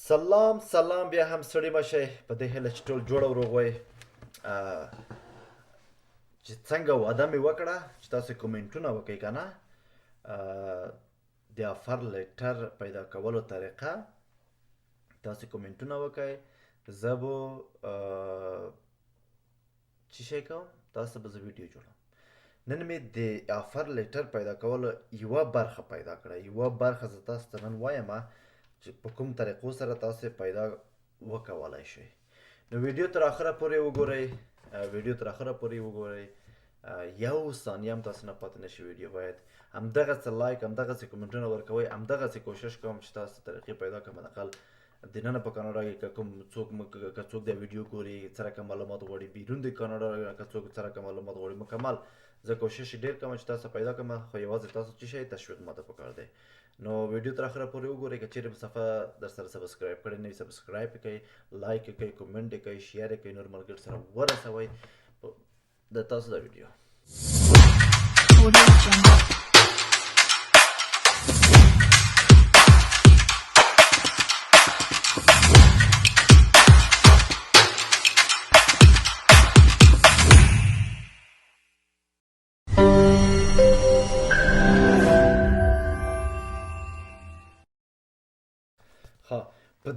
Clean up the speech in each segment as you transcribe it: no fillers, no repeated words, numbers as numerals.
سلام سلام، بیا هم ستړي مه شئ، په دې هیله چې ټول جوړ او روغ وئ. چې څنګه وعده مې وکړه چې تاسو کومنټونه وکړئ که نه، د offer letter پیدا کولو طریقه تاسو کومنټونه وکړئ، زه به چی شی کوم، تاسو به زه ویډیو جوړوم. نن مې د offer letter پیدا کولو یوه برخه پیدا کړه، یوه برخه زه تاسو ته نن وایم چې په کوم طریقو سره تاسو پیدا وکولای شئ. نو ویډیو تر اخره پورې وګورئ، ویډیو تر اخره پورې وګورئ، یو ثانیه هم تاسو نه پاتې نشي. ویډیو باید همدغه څه لایک، همدغه څه کومنټونه ورکوئ، همدغه څه کوشش کوم چې تاسو طریقې پیدا کړم. حداقل دننه په کاناډا کې که کوم څوک، که څوک د ویډیو ګوري، څه رقم معلومات غواړي، بیرون د کاناډا که څوک څه رقم معلومات غواړي، مکمل زه کوشش ډیر کوم چې تاسو پیدا کړم، خو یوازې تاسو چې شی تشویق ماته پکار دی. نو ویډیو تر اخره پورې وګورئ. که چیرې صفحه در سره subscribe کړئ نه وي، subscribe کړئ، لایک کړئ، کومنټ کړئ، share کړئ، نور ملګرو سره ورسوئ د تاسو دا ویډیو. Audio Jungle. ښه، په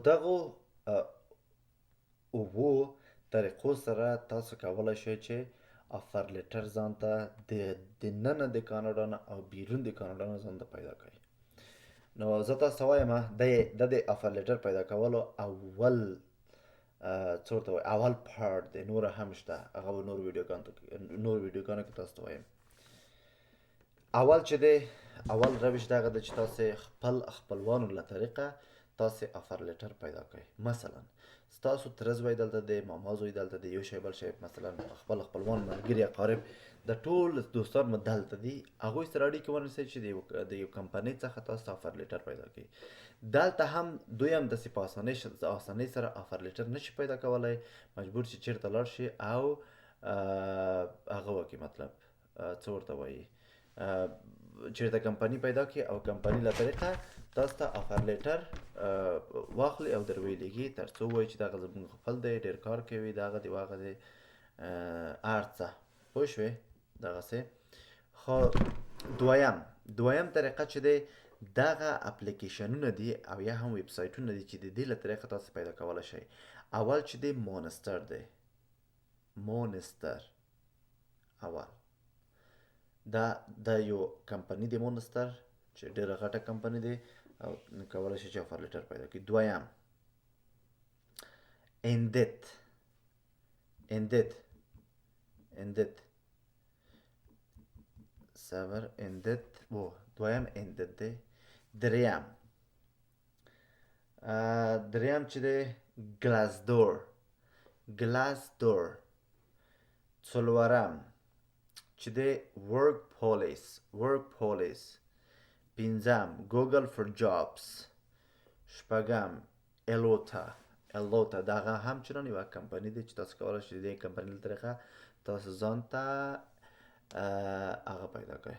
دغو اوو طریقو سره تاسو کولی شئ چې offer letter ځان ته د دننه د کاناډا نه او بیرون د کاناډا نه ځان ته پیدا کړئ. نو زه تاسو ته وایم د offer letter پیدا کولو اول څه ورته وایي، اول part دی، نور هم شته، هغه به نور ویډیوګانو کې تاسو ته وایم. اول چې دی، اول روش دغه دی چې تاسو خپل خپلوانو له طریقه تاسو offer letter پیدا کړئ. مثلا ستاسو تره زوی دلته دی، ماما زوی دلته دی، یو شی بل شی، مثلا خپل خپلوان، ملګري، اقارب، د ټول دوستان مو دلته دي، هغوی سره اړیکې ونیسئ چې د یو کمپنۍ څخه تاسو offer letter پیدا کړئ. دلته هم دوی هم داسې په اسانۍ سره offer letter نشي پیدا کولی، مجبور چې چیرته لاړ شي او هغه وکړي، مطلب څه ورته وایي، چیرته کمپنی پیدا کړي او کمپنی له طریقه تاسو ته offer letter واخلي او در ویلېږي، تر څو وایي چې دغه زموږ خپل دی، ډېر کار کوي، دغه دی واغه دی، هر څه، پوه شوې؟ دغسې. خو دویم طریقه چې دی، دغه اپلیکیشنونه دي او یا هم ویب سایټونه دي چې د دې له طریقه تاسو پیدا کولی شئ. اول چې دی Monster دی، Monster اول دا د یو کمپنی دی، Monster چې ډیره غټه کمپنی دی او کولی شي چې offer letter پیدا کړي. دویم Indeed، Indeed، Indeed، صبر، Indeed و دویم Indeed دی. دریم چې دی Glassdoor، Glassdoor. څلورم چې دی Workpolis، Workpolis. پنځم Google for Jobs. شپږم Elota، Elota دغه هم چنان یوه کمپنی دی چې تاسو کولی شئ د دې کمپنۍ له طریقه تاسو ځان ته هغه پیدا کړئ،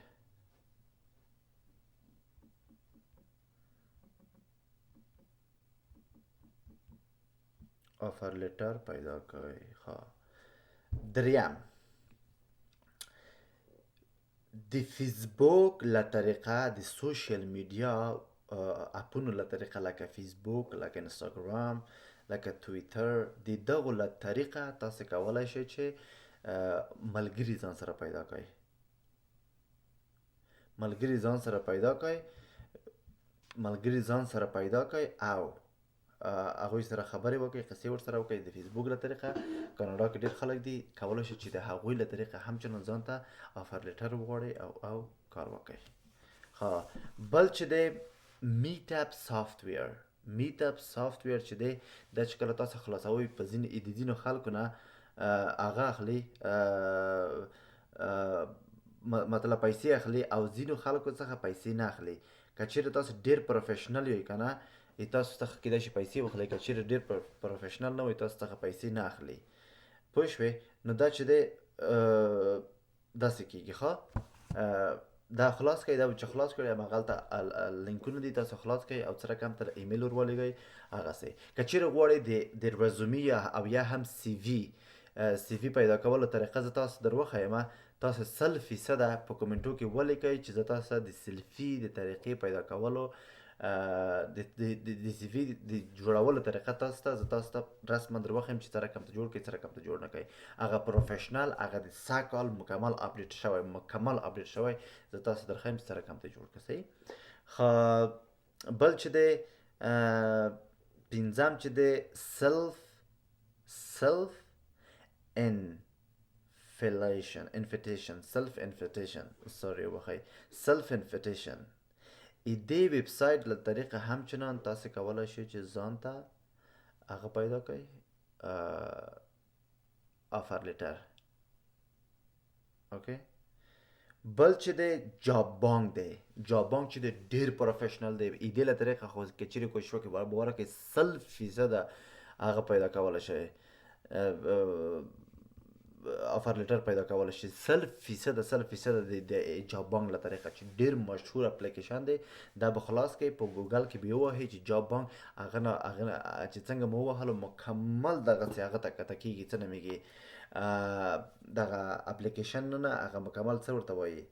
offer letter پیدا کړئ. ښه، دریم د فیسبوک له طریقه، د social media اپونو له طریقه، لکه فیسبوک، لکه انستاګرام، لکه تویتر، د دغو له طریقه تاسو کولی شئ چې ملګري ځان سره پیدا کړئ، ملګري ځان سره پیدا کړئ، ملګري ځان سره پیدا کړئ او هغوی سره خبرې وکړئ، قصې ورسره وکړئ. د فیسبوک له طریقه کاناډا کې ډېر خلک دي، کولی شئ چې د هغوی له طریقه هم چنان ځان ته offer letter وغواړئ او کار وکړئ. ښه، بل چې دی Meetup software، Meetup software چې دی، دا چې کله تاسو خلاصوئ، په ځینې د ځینو خلکو نه هغه اخلي، مطلب پیسې اخلي او ځینو خلکو څخه پیسې نه اخلي. که چیرې تاسو ډیر professional یئ که نه، تاسو څخه کیدای شي پیسې واخلي، که چیرې ډیر professional نه وئ، تاسو څخه پیسې نه اخلي، پوه شوې؟ نو دا چې دی داسې کېږي. ښه. دا خلاص کړئ، دا چې خلاص کړئ هغلته لینکونه دي، تاسو خلاص کړئ او څه رقم تر ایمیل ور ولېږئ هغسې. که چیرې غواړئ د رزومي او یا هم سی وي پیدا کولو طریقه زه تاسو در وښایم، تاسو 100% په کومنټو کې ولیکئ چې زه تاسو د سلفي د طریقې پیدا کولو، د CV د جوړولو طریقه تاسو ته زه تاسو ته رسما در وښیم چې څه رقم ته جوړ کړئ، څه رقم ته جوړ نه کړئ. هغه professional، هغه د سږ کال مکمل update شوی، مکمل update شوی، زه تاسو در ښیم چې څه رقم ته جوړ کړئ. صحیح. خو بل چې دی، پنځم چې دی، self inflation invitation self invitation، sorry، وبخښئ، self invitation. دې ویب سایت له طریقه همچنان تاسو کولای شئ چې ځان ته هغه پیدا کړئ، offer letter. Okay، بل چې دی Job Bank دی. Job Bank چې دی ډیر professional دی. دې له طریقه خو که چیرې کوشش وکړئ، باور وکړئ، 100% هغه پیدا کولی شئ، offer letter پیدا کولی شئ 100%، 100% د Job Bank له طریقه چې ډیر مشهور اپلیکیشن دی. دا به خلاص کړئ، په ګوګل کې به ووهئ چې Job Bank، هغه نه چې څنګه مو ووهلو، مکمل دغسې هغه ته کته کېږي، څه نومېږي دغه اپلیکیشن نه، هغه مکمل څه ورته وایي،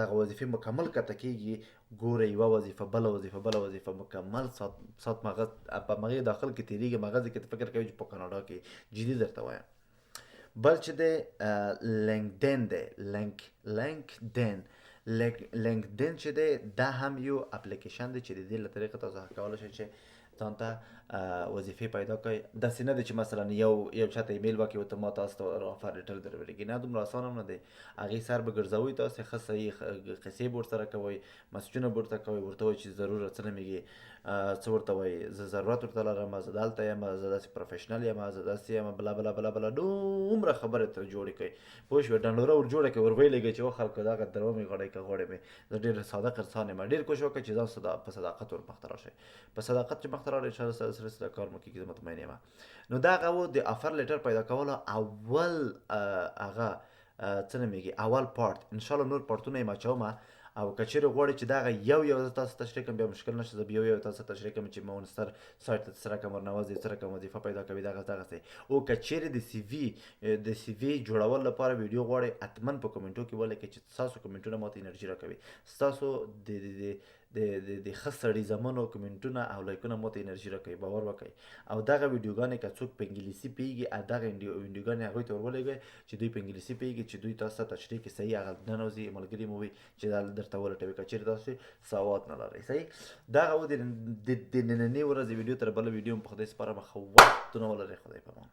دغه وظیفې مکمل کته کېږي. ګوره، یوه وظیفه، بله وظیفه، بله وظیفه، مکمل سات سات مغز په مغې داخل کې تېرېږي، مغز کې ته فکر کوي چې په کاناډا کې. جدي درته وایم. بل چې دی LinkedIn دی. LinkedIn، LinkedIn چې دی، دا هم یو اپلیکیشن دی چې د دې له طریقه تاسو کولی شئ چې ځان ته وظیفې پیدا کړئ. داسې نه دی چې مثلا یو چاته ایمیل وکړئ او ته ما تاسو ته offer letter درولېږي. نه، دومره اسان هم نه دی. هغې سر به ګرځوئ تاسو، ښه صحیح قصې به ورسره کوئ، مسجونه به ورته کوئ، ورته وایئ چې ضرور څه نومېږي، څه ورته وایي، زه ضرورت ورته لرم، زه دلته یم، زه داسې professional یم، زه داسې یم، بلا بلا بلا بلا، دومره خبرې ته جوړې کړئ، پوه شوې؟ ډنډوره ور جوړه کړئ، ور ویلېږئ چې وخلکو دغه درومې غړی که غواړې مې، زه ډېر صادق انسان یم. ډېر کوښښ وکړئ چې ځان په صداقت ور مخته راشئ. په صداقت چې مخته راړئ، انشاءالله سره سره کار مو کېږي، زه مطمئن یم. نو دغه و د offer letter پیدا کولو اول هغه څه نومېږي، اول part. انشاءالله نور پارتونه یې ماچوم او که چیرې غواړئ چې دغه یو یو زه تاسو تشریح کړم، بیا مشکل نشته، زه به یو یو تاسو تشریح کړم چې Monster سایت ته څه رقم ورنوځي، څه رقم وظیفه پیدا کوي، دغه دغسې. او که چیرې د CV جوړولو لپاره ویډیو غواړئ، حتما په کومنټو کې ولیکئ چې ستاسو کومنټونه ماته انرژي راکوي. ستاسو د ښه سړي زمنو کومنټونه او لایکونه ماته انرژي راکوي، باور وکړئ. او دغه ویډیوګانې که څوک په انګلیسي پیږي، دغه ویډیوګانې هغوی ته ورولېږئ چې دوی په انګلیسي پیږي، چې دوی تاسو ته تشریح کې صحیح هغه ننوځي، ملګري مو وي چې دا درته ولټوي که چیرې تاسو سواد نه لرئ. صحیح، دغه و د نننۍ ورځې ویډیو. تر بله ویډیو په خدای سپارم، ښه وختونه ولرئ، خدای په امان.